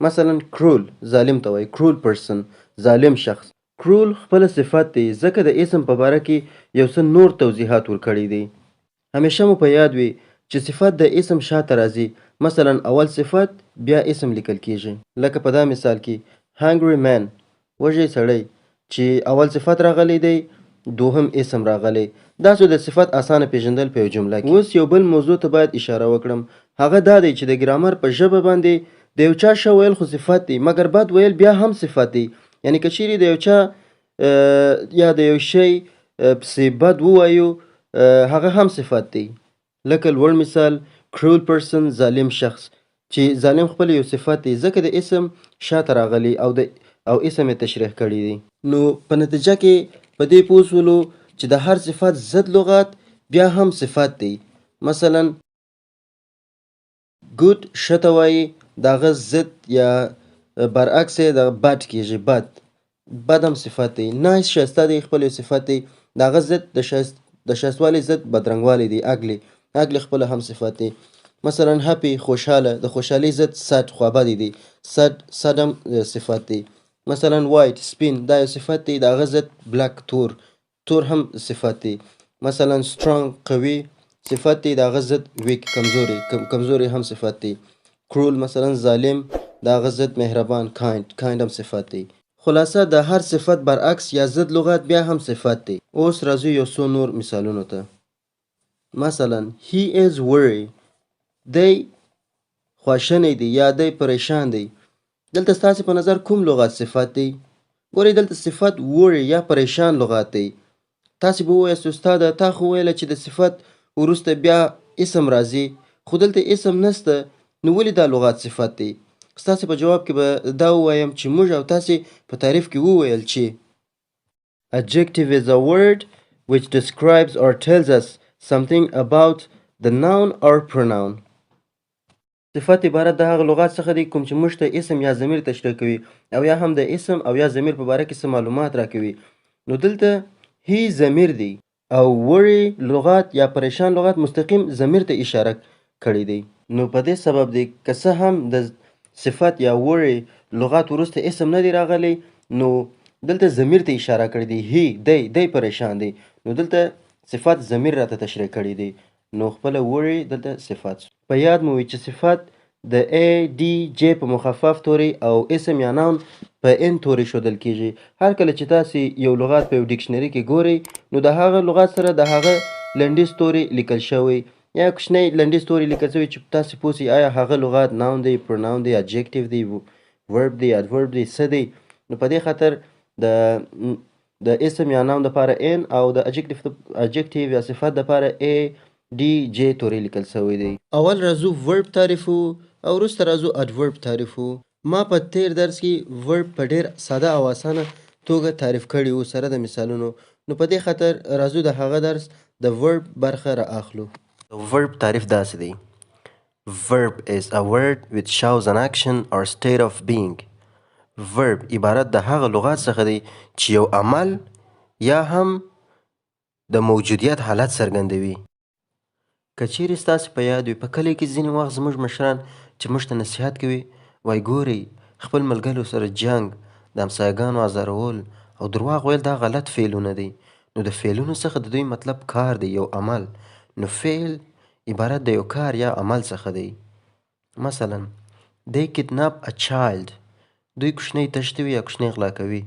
مثلا cruel، ظالم ته وایي، cruel person، ظالم شخص. Cruel خپله صفت دی، ځکه د اسم په باره کې یو څه نور توضیحات ورکړي دي. همیشه مو په یاد وي چې صفت د اسم شاته راځي، مثلا اول صفت بیا اسم لیکل کیږي. لکه په دا مثال کې hungry man، وږی سړی، چې اول صفت راغلی دی، دوهم اسم راغلی. دا سو د صفت اسانه پیژندل په یو جمله کې. اوس یو بل موضوع ته باید اشاره وکړم، هغه دا دی چې د ګرامر په ژبه باندې د یو چا ښه ویل خو صفت دی، مګر بد ویل بیا هم صفت دی. یعنی که چیرې د یو چا یا د یو شی پسې بد ووایو، هغه هم صفت دی. لکه لوړ مثال cruel person، ظالم شخص، چې ظالم خپل یو صفت دی، ځکه د اسم شاته راغلی او اسم یې تشریح کړی دی. نو په نتیجه کې په دې پوه سولو چې د هر صفت ضد لغت بیا هم صفت دی. مثلا good ښه ته وایي، د هغه ضد یا برعکس یې د bad کېږي، بد، بد هم صفت دی. Nice ښایسته دی، خپل یو صفت دی، د هغه ضد د ښایستوالي ضد بدرنګوالی دی، ugly، ugly خپله هم صفت دی. مثلا happy خوشحاله، د خوشحالي ضد sad خوابدی دی، sad، sad هم صفت دی. مثلا white سپین، دا یو صفت دی، د هغه ضد black تور، تور هم صفت دی. مثلا strong قوي صفت دی، د هغه ضد weak کمزوری، کمزوری هم صفت دی. Cruel مثلا ظالم، د هغه ضد مهربان kind، kind هم صفت دی. خلاصه د هر صفت برعکس یا ضد لغت بیا هم صفت دی. اوس راځو یو څو نور مثالونو ته. مثلا he is worry، دی خواشنی دی یا دی پریشان دی. دلته ستاسې په نظر کوم لغت صفت دی؟ ګورئ دلته صفت worry یا پریشان لغت دی. تاسې به ووایاست استاده تا خو ویله چې د صفت وروسته بیا اسم راځي، خو دلته اسم نسته، نو ولې دا لغت صفت دی؟ ستاسې په جواب کې به دا ووایم چې موږ او تاسې په تعریف کې وویل چې adjective is a word which describes or tells us something about the noun or pronoun. صفت عبارت د هغه لغات څخه دی کوم چې موږ ته اسم یا ضمیر تشریح کوي او یا هم د اسم او یا ضمیر په باره کې څه معلومات راکوي. نو دلته he ضمیر دی او worry لغات یا پریشان لغات مستقیم ضمیر ته اشاره کړی دی. نو په دې سبب دی که څه هم د صفت یا worry لغات وروسته اسم نه دی راغلی، نو دلته ضمیر ته اشاره کړی دی، he دی، دی پریشان دی، نو دلته صفت ضمیر راته تشریح کړی دی، نو خپله worry دلته صفت. په یاد مو وي چې صفت د A D J په مخفف توري او اسم یا noun په N توري ښودل کیږي. هر کله چې تاسې یو لغات په یو ډکشنري کې ګورئ، نو د هغه لغات سره د هغه لنډیز توري لیکل شوی یا کوچنی لنډیز توري لیکل شوی چې تاسې پوه شئ آیا هغه لغات noun دی، pronoun دی، adjective دی، verb دی، adverb دی، څه دی. نو په دې خاطر د اسم یا noun دپاره N او د adjective یا صفت دپاره A D J توري لیکل شوی دی. اول راځو verb تعریفو او وروسته راځو adverb تعریفو. ما په تیر درس کې verb په ډیر ساده او اسانه توګه تعریف کړی وو سره د مثالونو، نو په دې خاطر راځو د هغه درس د verb برخه را اخلو. د verb تعریف داسې دی: Verb is a word which shows an action or state of being. Verb عبارت د هغه لغات څخه دی چې یو عمل یا هم د موجودیت حالت څرګندوي. که چیرې ستاسې په یاد وي، په کلي کې ځینې وخت زموږ مشران چې موږ ته نصیحت کوي وایي: ګورئ، خپل ملګرو سره جنګ، د همسایګانو ازارول او درواغ ویل دا غلط فعلونه دي. نو د فعلونو څخه د دوی مطلب کار دی، یو عمل. نو فعل عبارت د یو کار یا عمل څخه دی. مثلا، They kidnap a child. دوی کوچنی تښتوي یا کوچنی غلا کوي.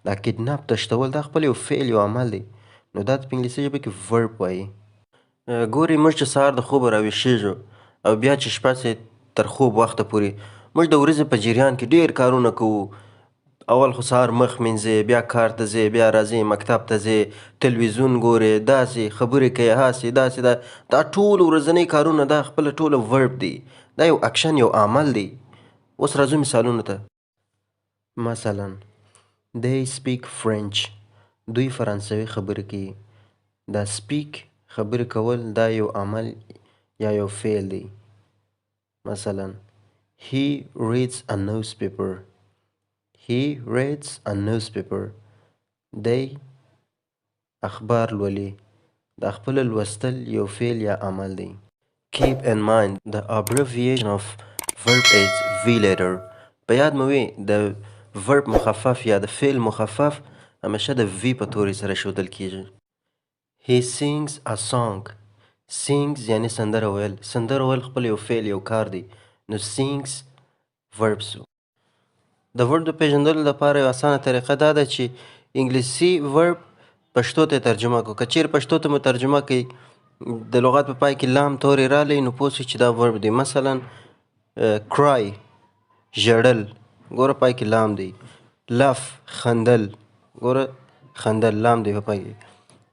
دا kidnap، تښتول، دا خپل یو فعل، یو عمل دی، نو دا په انګلیسي ژبه کې verb وایي. ګورئ، موږ چې سهار د خوبه راویښیږو او بیا چې شپه سي تر خوب وخته پورې، موږ د ورځې په جریان کې ډېر کارونه کوو. اول خو سهار مخ مینځې، بیا کار ته ځې، بیا راځې، مکتب ته ځې، تلویزیون ګورې، داسې خبرې کوې، هسې داسې. دا ټول ورځنی کارونه دا خپله ټوله verb دی، دا یو اکشن، یو عمل دی. اوس راځو مثالونو ته. مثلا، They speak French. دوی فرانسوي خبرې کوي. دا speak، خبرې کول، دا یو عمل یا یو فعل دی. مثلا، He reads a newspaper. He reads a newspaper. دی اخبار لولي. دا خپله لوستل یو فعل یا عمل دی. Keep in mind, the abbreviation of verb is V letter. په یاد مو وي، د verb مخفف یا د فعل مخفف همیشه د V په توري سره ښودل کیږي. He sings a song. Sings یعنی سندره ویل. سندره ویل خپل یو فعل، یو کار دی، نو sings verb سو. د verb د پیژندلو لپاره یو اسانه طریقه دا ده چې انګلیسي verb پښتو ته ترجمه کړو. که چیرې پښتو ته مو ترجمه کړئ، د لغت په پای کې لام توري رالی، نو پوه شئ چې دا verb دی. مثلا، cry، ژړل، ګوره پای کې لام دی. Laugh، خندل، ګوره خندل لام دی په پای کې.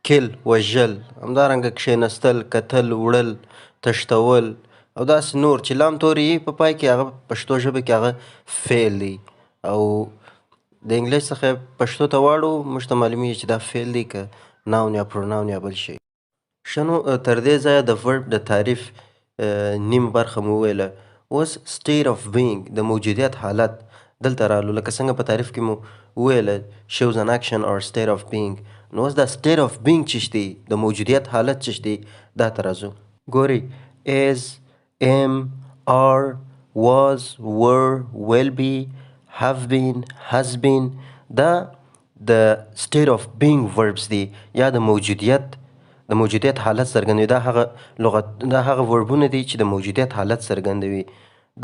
Kill، وژل. همدارنګه کښېنستل، کتل، وړل، تښتول او داسې نور چې لام توري یې په پای کې، هغه پښتو ژبه کې هغه فعل دی او د انګلیس څخه پښتو ته واړو، موږ ته معلومیږي چې دا فعل دی که noun یا pronoun یا بل شی. ښه، نو تر دې ځایه د verb د تعریف نیم برخه مو وویله. اوس state of being، د موجودیت حالت، دلته رالو. لکه څنګه په تعریف کې مو وویله، shows an action or state of being. نو اوس دا state of being چې دی، د موجودیت حالت چې دی، دا ته راځو. ګورئ، is, am, are, was, were, will be, have been, has been، دا د state of being verbs دي یا د موجودیت حالت څرګندوي. دا هغه لغت، دا هغه verb ونه دي چې د موجودیت حالت څرګندوي.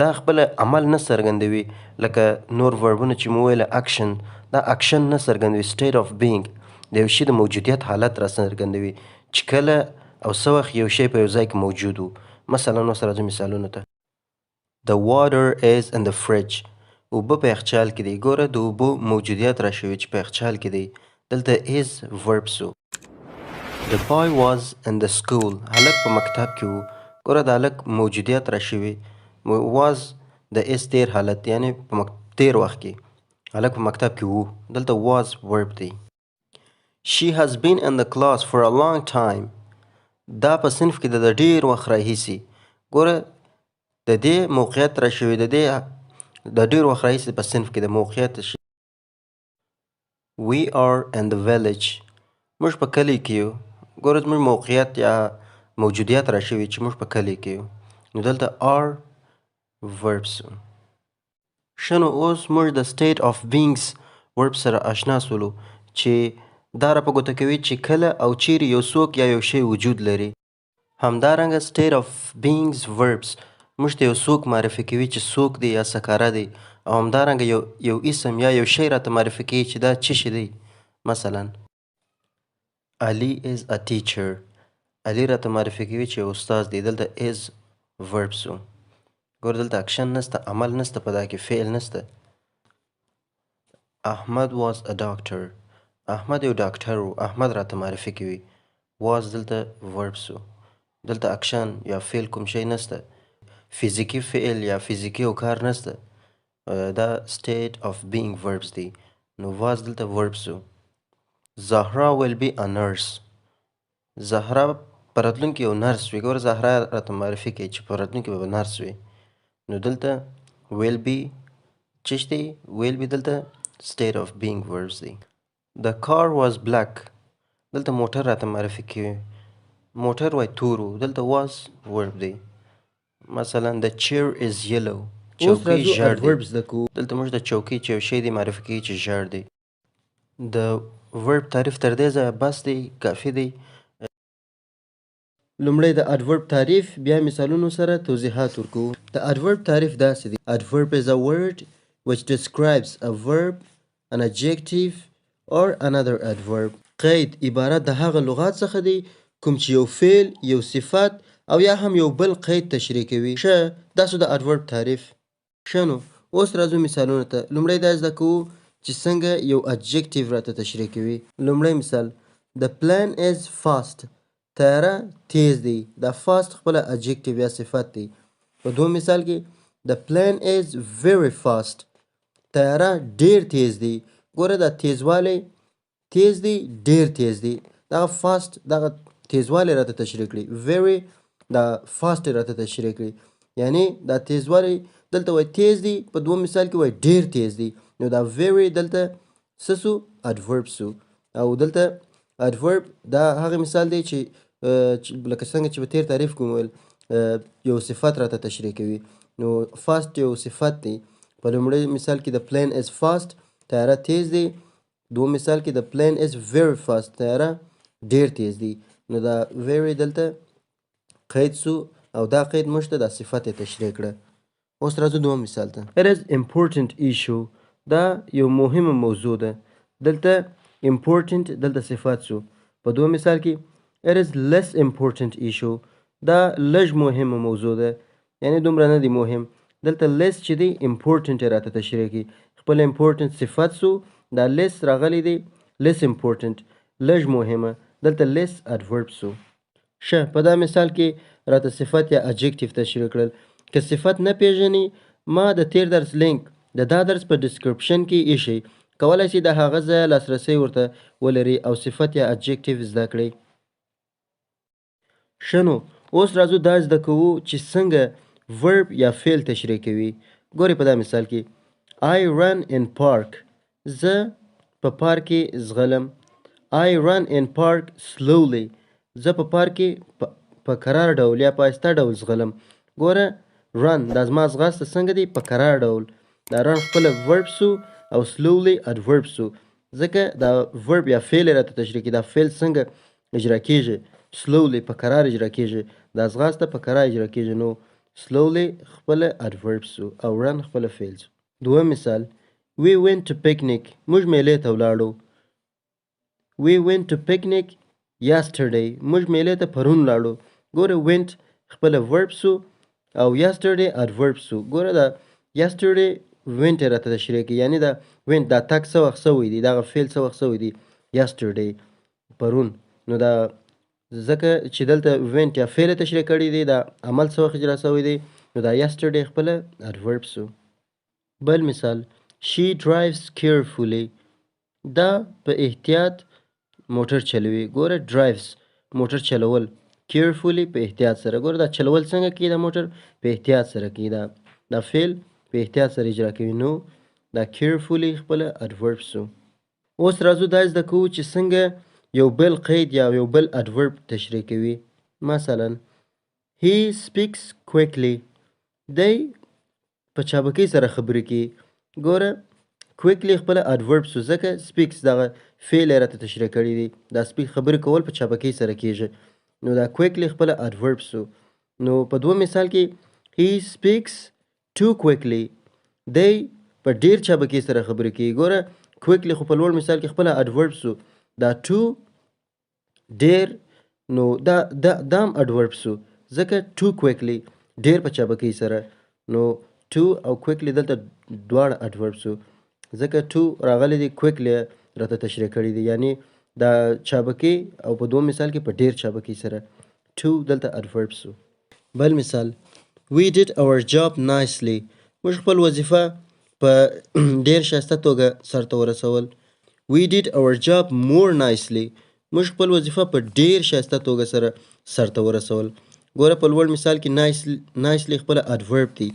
دا خپل عمل نه څرګندوي لکه نور verb ونه چې مو وویل اکشن. دا اکشن نه څرګندوي، state of being، د یو شي د موجودیت حالت را څرګندوي چې کله او څه وخت یو شی په یو ځای کې موجود و. مثلا، اوس راځو مثالونو ته. The water is in the fridge. اوبه په یخچال کې دی. ګوره، د اوبو موجودیت را شوی چې په یخچال کې دی. دلته is verb سو. The boy was in the school. هلک په مکتب کې و. ګوره، د هلک موجودیت را شوی. Was د is تیر حالت، یعنی په تیر وخت کې هلک په مکتب کې وو. دلته was verb دی. She has been in the class for a long time. دا په صنف کې د ډیر وخت راهیسي. ګوره، د دې موقعیت را شوی، د دې د ډیر وخت راهیسي په صنف کې د موقعیت شي. We are in the village. موږ په کلي کې یو. ګوره، زموږ موقعیت یا موجودیت را شوی چې موږ په کلي کې یو، نو دلته are verb سو. ښه، نو اوس موږ د state of beings verb سره آشنا سولو چې دا را په ګوته کوي چې کله او چیرې یو څوک یا یو شی وجود لري. همدارنګه state of beings verbs موږ موږ ته یو څوک معرفي کوي چې څوک دی یا څه کاره دی، او همدارنګه یو اسم یا یو شی راته معرفي کوي چې دا څه شی دی. مثلا Ali is a teacher. علي راته معرفي کوي چې استاد دی. دلته is verb سو. ګوره دلته اکشن نسته، عمل نسته، په دا کې فعل نسته. Ahmad was a doctor. احمد یو ډاکټر و. احمد راته معرفي کوي. Was دلته verb سو. دلته اکشن یا فعل کوم شی نسته، فزیکي فعل یا فزیکي یو کار نسته. دا state of being verbs دی، نو was دلته verb سو. Zahra will be a nurse. زهرا په راتلونکي یو نرس وي. ګوره زهرا راته معرفي کوي چې په راتلونکي به نرس وي، نو دلته will be څه شی دی؟ Will be دلته state of being verbs دی. The car was black. دلته موټر راته معرفي کوي، موټر وای تور و. دلته was verb دی. مثلا the chair is yellow. اوس چوکۍ راځو ژیړ دی. Adverbs زده کوو. دلته موږ د چوکۍ چې یو شی دی معرفي کوي چې ژیړ دی. د verb تعریف تر دې ځایه بس دی، کافي دی. لومړی د adverb تعریف، بیا مثالونو سره توضیحات ورکوو. د adverb تعریف داسې دی: Adverb is a word which describes a verb, an adjective or another adverb. قید عبارت د هغه لغات څخه دی کوم چې یو فعل، یو صفت او یا هم یو بل قید تشریح کوي. ښه، دا سو د adverb تعریف. ښه، نو اوس راځو مثالونو ته. لومړی دا زده کوو چې څنګه یو adjective راته تشریح کوي. لومړی مثال: The plane is fast. طیاره تیز دی. دا fast خپله adjective یا صفت دی. په دوم مثال کې The plane is very fast. طیاره ډیر تیز دی. ګوره دا تیزوالی، تیز دی، ډیر تیز دی، دغه fast دغه تیزوالی راته تشریح کړي. Very دا fast راته تشریح کړي، یعنی دا تیزوالی دلته وای تیز دی، په دوم مثال کې وای ډیر تیز دی، نو دا very دلته څه سو؟ Adverb سو. او دلته adverb دا هغه مثال دی چې لکه څنګه چې په تیر تعریف کې وویل، یو صفت راته تشریح کوي. نو fast یو صفت دی. په لومړي مثال کې the plane is fast، طیاره تیز دی. دوم مثال کې the plane is very fast، طیاره ډیر تیز دی، نو دا very دلته قید سو او دا قید موږ ته دا صفت یې تشریح کړه. اوس راځو دوم مثال ته. It is important issue. دا یو مهمه موضوع ده. دلته important دلته صفت سو. په دوم مثال کې it is less important issue. دا لږ مهمه موضوع ده، یعنی دومره نه دی مهم. دلته less چې دی important یې راته تشریح کړي. خپل important صفت سو، دا less راغلی دی، less important لږ مهمه، دلته less adverb سو. ښه، په دا مثال کې راته صفت یا adjective تشریح کړل. که صفت نه پیژني، ما د تیر درس لینک د دا درس په description کې ایښی، کولای شئ د هغه ځایه لاسرسی ورته ولرئ او صفت یا adjective زده کړئ. ښه، نو اوس راځو دا زده کوو چې څنګه verb یا فعل تشریح کوي. ګورئ په دا مثال کې I run in park. زه په پارک کې ځغلم. I run in park slowly. زه په پارک کې په کرار ډول یا په آهسته ډول ځغلم. ګوره run دا زما ځغاسته څنګه دی؟ په کرار ډول. دا run خپله verb سو او slowly adverb سو، ځکه دا verb یا فعل یې راته تشریح کړي. دا فعل څنګه اجرا کیږي؟ Slowly په کرار اجرا کیږي. دا ځغاسته په کرار اجرا کیږي، نو slowly خپله adverb سو او run خپله فعل سو. دویم مثال: We went to picnic. موږ میلې ته ولاړو. We went to picnic yesterday. موږ میلې ته پرون لاړو. ګوره went خپله verb سو او yesterday adverb سو. ګوره دا yesterday went یې راته تشریح کړي، یعنی دا went دا تګ څه وخت سوی دی، دغه فعل څه وخت سوی دی؟ Yesterday پرون. نو دا ځکه چې دلته went یا فعل یې تشریح کړی دی، دا عمل څه وخت اجرا سوی دی، نو دا yesterday خپله adverb سو. بل مثال: She drives carefully. دا په احتیاط موټر چلوي. ګوره drives موټر چلول، carefully په احتیاط سره. ګوره دا چلول څنګه کوي؟ دا موټر په احتیاط سره کوي، دا فعل په احتیاط سره اجرا کوي، نو دا carefully خپله adverb سو. اوس راځو دا زده کوو چې څنګه یو بل قید یا یو بل adverb تشریح کوي. مثلا he speaks quickly. دی په چابکۍ سره خبرې کوي. ګوره quickly خپله adverb سو، ځکه speaks دغه فعل یې راته تشریح کړی دی. دا speak خبرې کول په چابکۍ سره کیږي، نو دا quickly خپله adverb سو. نو په دوم مثال کې He speaks too quickly. دی په ډیر چابکۍ سره خبرې کوي. ګوره quickly خو په لوړ مثال کې خپله adverb سو، دا too ډیر، نو دا دا هم adverb سو، ځکه too quickly ډیر په چابکۍ سره، نو too او quickly دلته دواړه adverb سو، ځکه too راغلی دی quickly راته تشریح کړی دی، یعنی دا چابکۍ او په دوم مثال کې په ډیر چابکۍ سره too دلته adverb سو. بل مثال We did our job nicely. موږ خپل وظیفه په ډیر ښایسته توګه سرته ورسول. We did our job more nicely. موږ خپل وظیفه په ډیر ښایسته توګه سره سرته ورسول. ګوره په لوړ مثال کې nicely خپله adverb دی،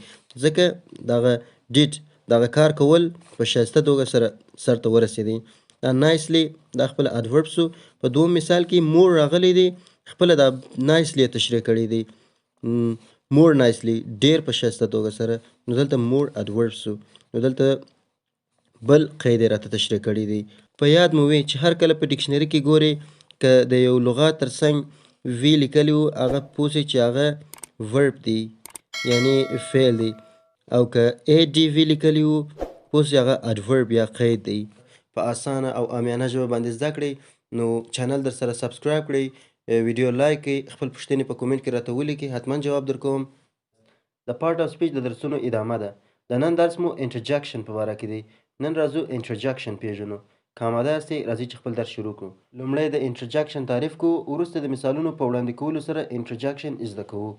ځکه دغه did دغه کار کول په ښایسته توګه سره سرته ورسېدی. دا nicely دا خپله adverb سو. په دوم مثال کې more راغلی دی، خپله دا nicely یې تشریح کړی دی، more nicely ډیر په ښایسته توګه سره، نو دلته more adverb سو، نو دلته بل قید یې راته تشریح کړی دی. په یاد مو وي چې هر کله په ډکشنري کې ګورې که د یو لغات تر څنګ وی لیکلی وو، هغه پوه شئ چې هغه verb دی، یعنی فعل دی، او که ای ډي وی لیکلی وو، پوه شئ هغه adverb یا قید دی. په اسانه او عامیانه ژبه باندې زده کړئ، نو چینل در سره subscribe کړئ، ویډیو لایک کړئ، خپل پوښتنې په کومنټ کې راته ولیکئ، حتما جواب درکوم. د part of speech د درسونو ادامه ده. د نن درس مو interjection په باره کې دی. نن راځو interjection پیژنو. که آماده یاستئ راځئ چې خپل درس شروع کړو. لومړی د interjection تعریف کوو، وروسته د مثالونو په وړاندې کولو سره interjection زده کوو.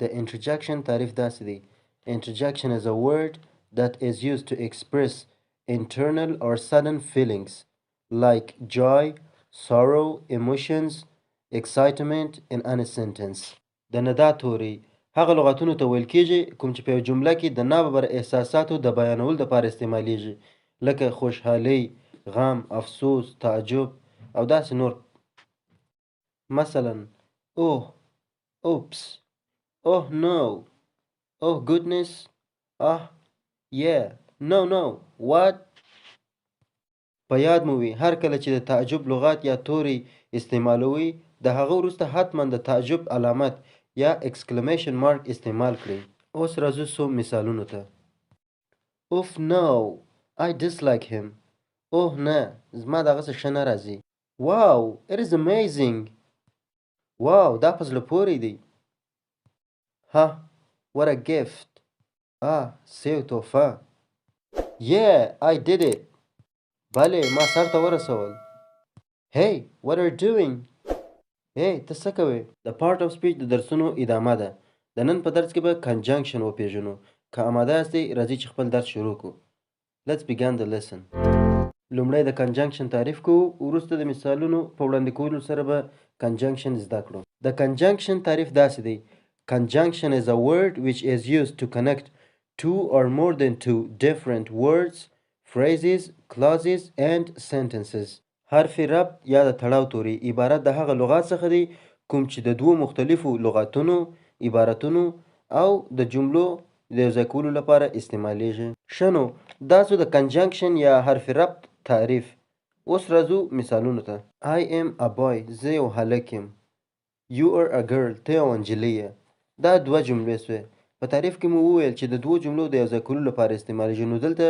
د interjection تعریف داسې دی: Interjection is a word that is used to express internal or sudden feelings like joy, sorrow, emotions, excitement in any sentence. د ندا توري هغه لغتونو ته ویل کیږي کوم چې په یو جمله کې د ناببره احساساتو د بیانولو لپاره استعمالیږي، لکه خوشحالۍ، غم، افسوس، تعجب او داسې نور. مثلا oh، oops، oh no، oh goodness، ah، yeah، no no، what. په یاد مو وي هر کله چې د تعجب لغات یا توری استعمالوئ، د هغه وروسته حتما د تعجب علامت یا exclamation mark استعمال کړئ. اوس راځو څو مثالونو ته. Oof no، I dislike him. اوه نه، زما د هغه څه ښه نه راځي. Wow، it is amazing. واو، دا په زړه پورې دی. Ha، what a gift. آه، څه یو تحفه. Yeah، I did it. بلې، ما سرته ورسول. Hey، what are you doing? هی، ته څه کوې؟ د part of speech د درسونو ادامه ده. د نن په درس کې به conjunction وپیژنو. که آماده یاستئ راځئ چې خپل درس شروع کړو. Let's begin the lesson. لومړی د conjunction تعریف کوو، وروسته د مثالونو په وړاندې کولو سره به conjunction زده کړو. د conjunction تعریف داسې دی: Conjunction is a word which is used to connect two or more than two different words, phrases, clauses and sentences. حرف ربط یا د تړاو توري عبارت د هغه لغات څخه دی کوم چې د دوو مختلفو لغاتونو، عبارتونو او د جملو د یو ځای کولو لپاره استعمالیږي. ښه نو دا سو د conjunction یا حرف ربط تعریف. اوس راځو مثالونو ته. I am a boy. زه یو هلک یم. You are a girl. ته یوه نجلۍ یې. دا دوه جملې سوې. په تعریف کې مو وویل چې د دوو جملو د یو ځای کولو لپاره استعمالیږي، نو دلته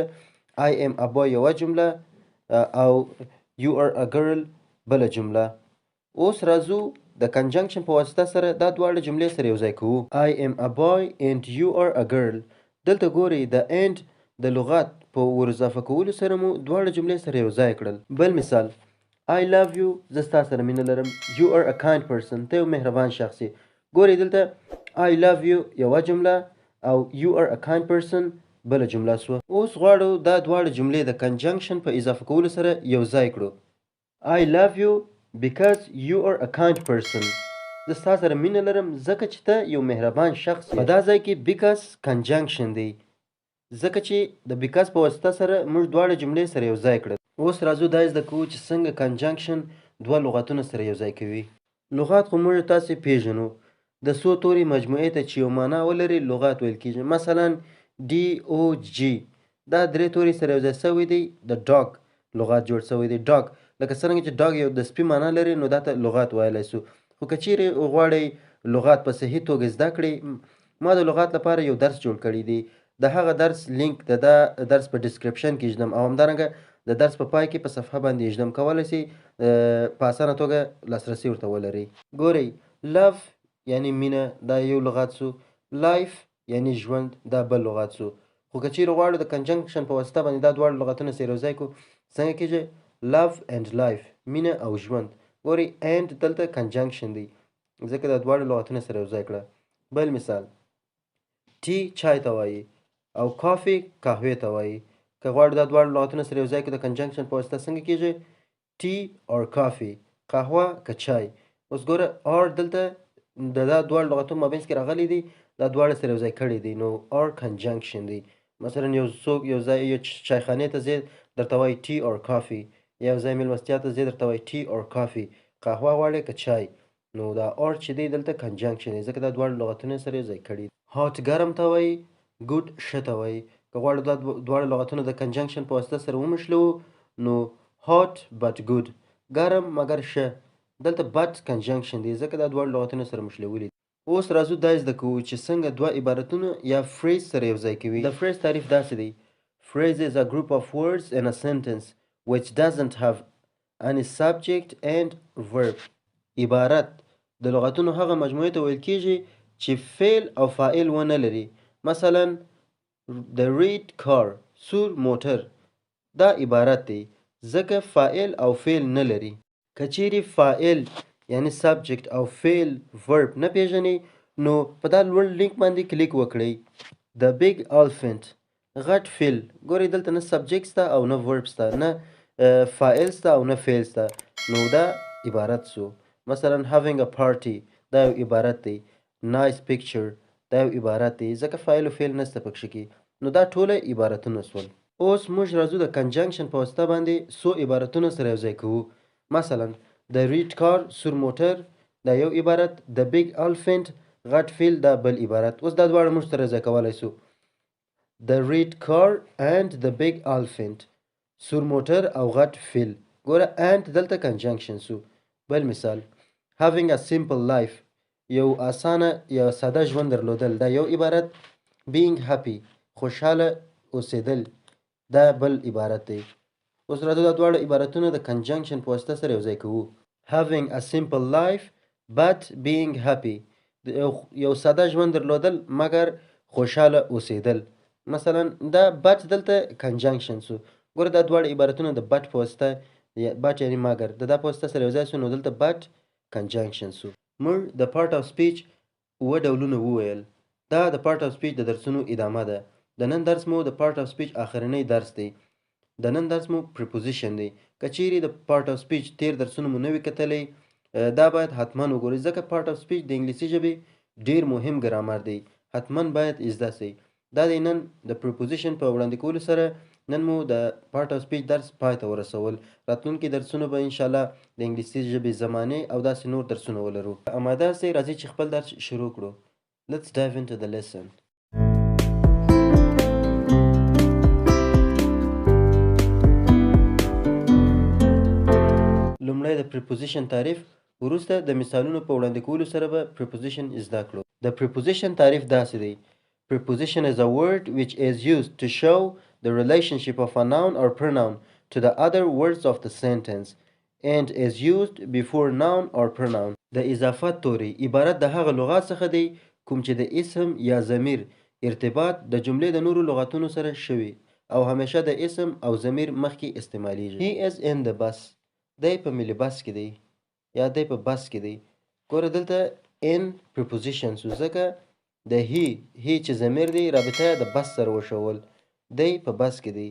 I am a boy یوه جمله او you are a girl بله جمله. اوس راځو د conjunction په واسطه سره دا دواړه جملې سره یو ځای کوو. I am a boy and you are a girl. دلته ګورئ د and د لغت په ور اضافه کولو سره مو دواړه جملې سره یو ځای کړل. بل مثال I love you. زه ستا سره مینه لرم. You are a kind person. ته یو مهربان شخص یې. ګورئ دلته I love you یوه جمله او you are a kind person بله جمله سوه. اوس غواړو دا دواړه جملې د conjunction په اضافه کولو سره یو ځای کړو. I love you because you are a kind person. زه ستا سره مینه لرم ځکه چې ته یو مهربان شخص یې. په دا ځای کې because conjunction دی، ځکه چې د because په واسطه سره موږ دواړه جملې سره یو ځای کړل. اوس راځو دا زده کوو چې څنګه conjunction دوه لغتونه سره یو ځای کوي. لغات خو موږ تاسې پیژنو، د څو توري مجموعې ته چې یو معنا ولري لغات ویل کیږي. مثلا D O G دا درې توري سره یو ځای سوي دي، د dog لغات جوړ سوی دی. Dog لکه څرنګه چې dog یو د سپي معنا لري، نو دا ته لغات ویلی سو. خو که چیرې غواړئ لغات په صحیح توګه زده کړئ، ما د لغات لپاره یو درس جوړ کړی دی. د هغه درس لینک د دا درس په description کې ږدم او همدارنګه د درس په پای کې په صفحه باندې ږدم، کولی شئ په اسانه توګه لاسرسی ورته ولرئ. ګورئ، love یعنی مینه، دا یو لغات سو. life یعنی ژوند، دا بل لغات سو. خو که چیرې غواړو د conjunction په واسطه باندې دا دواړه لغتونه سره یو ځای کړو، څنګه کیږي؟ love and life، مینه او ژوند. ګورئ، and دلته conjunction دی، ځکه دا دواړه لغتونه سره یو ځای کړه. بل مثال، tea چای ته وایي او coffee قهوې ته وایي. که غواړو دا دواړه لغتونه سره یو ځای کړو د conjunction په واسطه، څنګه کیږي؟ tea or coffee، قهوه که چای. اوس ګوره، or دلته د دا دواړو لغتونو مابینځ کې راغلي دي، دا دواړه سره یو ځای کړي دي، نو or conjunction دی. مثلا یو څوک یو ځای یو چایخانې ته ځې، درته وایي tea or coffee، یو ځای میلمستیا ته ځې، درته وایي tea or coffee، قهوه غواړې که چای. نو دا or چې دی دلته conjunction دی، ځکه دا دواړه لغتونه سره یو ځای کړي. hot ګرم ته وایي، good ښه ته وایي. که غواړو دا دواړه لغتونه د conjunction په واسطه سره ومښلوو، نو hot but good، ګرم مګر ښه. دلته but conjunction دی، ځکه دا دواړه لغتونه سره مښلولي. اوس راځو دا زده کوو چې څنګه دوه عبارتونه یا phrase سره یو ځای کوي. د phrase تعریف داسې دی: phrase is a group of words in a sentence which doesn't have any subject and verb. عبارت د لغتونو هغه مجموعې ته ویل کیږي چې فعل او فاعل ونه لري. مثلا the red car، سور موټر، دا عبارت دی، ځکه فاعل او فعل نه لري. که چیرې فاعل یعنی subject او فعل verb نه پیژنئ، نو په دا لوړ لینک باندې کلیک وکړئ. The big elephant، غټ فیل. ګورئ، دلته نه subject سته او نه verb سته، نه فاعل سته او نه فعل سته، نو دا عبارت سو. مثلا having a party، دا یو عبارت دی. nice picture، دا یو عبارت دی، ځکه فاعل او فعل نسته پکښې کې، نو دا ټوله عبارتونه سول. اوس موږ راځو د conjunction په واسطه باندې څو عبارتونه سره یو ځای کوو. مثلا the red car، سور موټر، دا یو عبارت. the big elephant، غټ فیل، دا بل عبارت. اوس دا دواړه موږ سره ځای کولی سو: the red car and the big elephant، سور موټر او غټ فیل. ګوره، and دلته conjunction سو. بل مثال، having a simple life، یو اسانه یا ساده ژوند درلودل، دا یو عبارت. being happy، خوشحاله اوسېدل، دا بل عبارت دی. اوس راځو دا دواړه عبارتونه د conjunction په واسطه سره یو ځای کوو: having a simple life but being happy، یو ساده ژوند درلودل مګر خوشحاله اوسېدل. مثلا دا but دلته conjunction سو. ګوره، دا دواړه عبارتونه د but په واسطه، but یعنی مګر، د دا په واسطه سره یو ځای سو، نو دلته but conjunction سو. موږ د part of speech اووه ډولونه وویل. دا د part of speech د درسونو ادامه ده. د نن درس مو د part of speech آخرنی درس دی. د نن درس مو preposition دی. که چیرې د part of speech تیر درسونه مو نه وي کتلی، دا باید حتما وګورئ، ځکه part of speech د انګلیسي ژبې ډیر مهم ګرامر دی، حتما باید زده سئ. دا دی، نن د preposition په وړاندې کولو سره نن مو د part of speech درس پای ته ورسول. راتلونکي درسونه به انشاءالله د انګلیسي ژبې زمانې او داسې نور درسونه ولرو. اماده سئ؟ راځئ چې خپل درس شروع کړو. Let's dive into the lesson. لومړی د preposition تعریف، وروسته د مثالونو په وړاندې کولو سره به preposition زده کړو. د preposition تعریف داسې دی: Preposition is a word which is used to show the relationship of a noun or pronoun to the other words of the sentence and is used before noun or pronoun. د اضافت توری عبارت د هغه لغات څخه دی کوم چې د اسم یا ضمیر ارتباط د جملې د نورو لغتونو سره شوي او همیشه د اسم او ضمیر مخکې استعمالیږي. He is in the bus، دی په ملي بس کې دی یا دی په بس کې دی. ګوره، دلته in preposition سو، ځکه د he، he چې ضمیر دی، رابطه یې د بس سره وښول، دی په بس کې دی،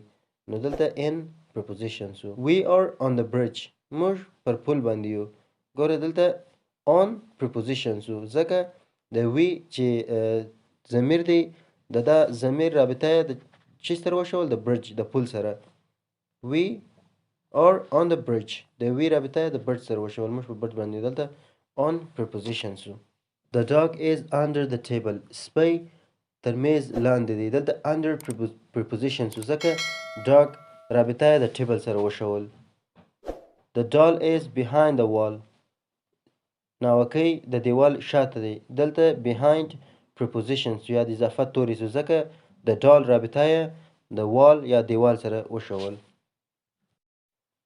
نو دلته in preposition سو. We are on the bridge، موږ پر پل باندې یو. ګوره، دلته on preposition سو، ځکه د we چې ضمیر دی، د دا ضمیر رابطه یې د چی سره وښول؟ د bridge، د پل سره. We are on the bridge، د we رابطه یې د bridge سره وښول، موږ په bridge باندې، دلته on preposition سو. The dog is under the table، سپی تر میز لاندې دی. دلته under preposition سو، ځکه dog رابطه یې د table سره وښول. The doll is behind the wall، ناوکۍ د دیوال شاته دی. دلته behind preposition سو یا د اضافت توری سو، ځکه د doll رابطه یې د wall یا دیوال سره وښول.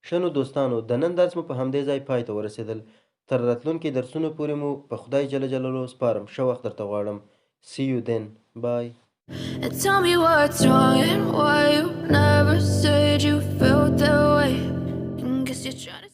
ښه نو دوستانو، د نن درس مو په همدې ځای پای ته ورسېدل. تر راتلونکي درسونو پورې مو په خدای جل جلاله سپارم. ښه وخت درته غواړم. See you then. Bye. And tell me what's wrong and why you never said you felt that way. And guess you're trying to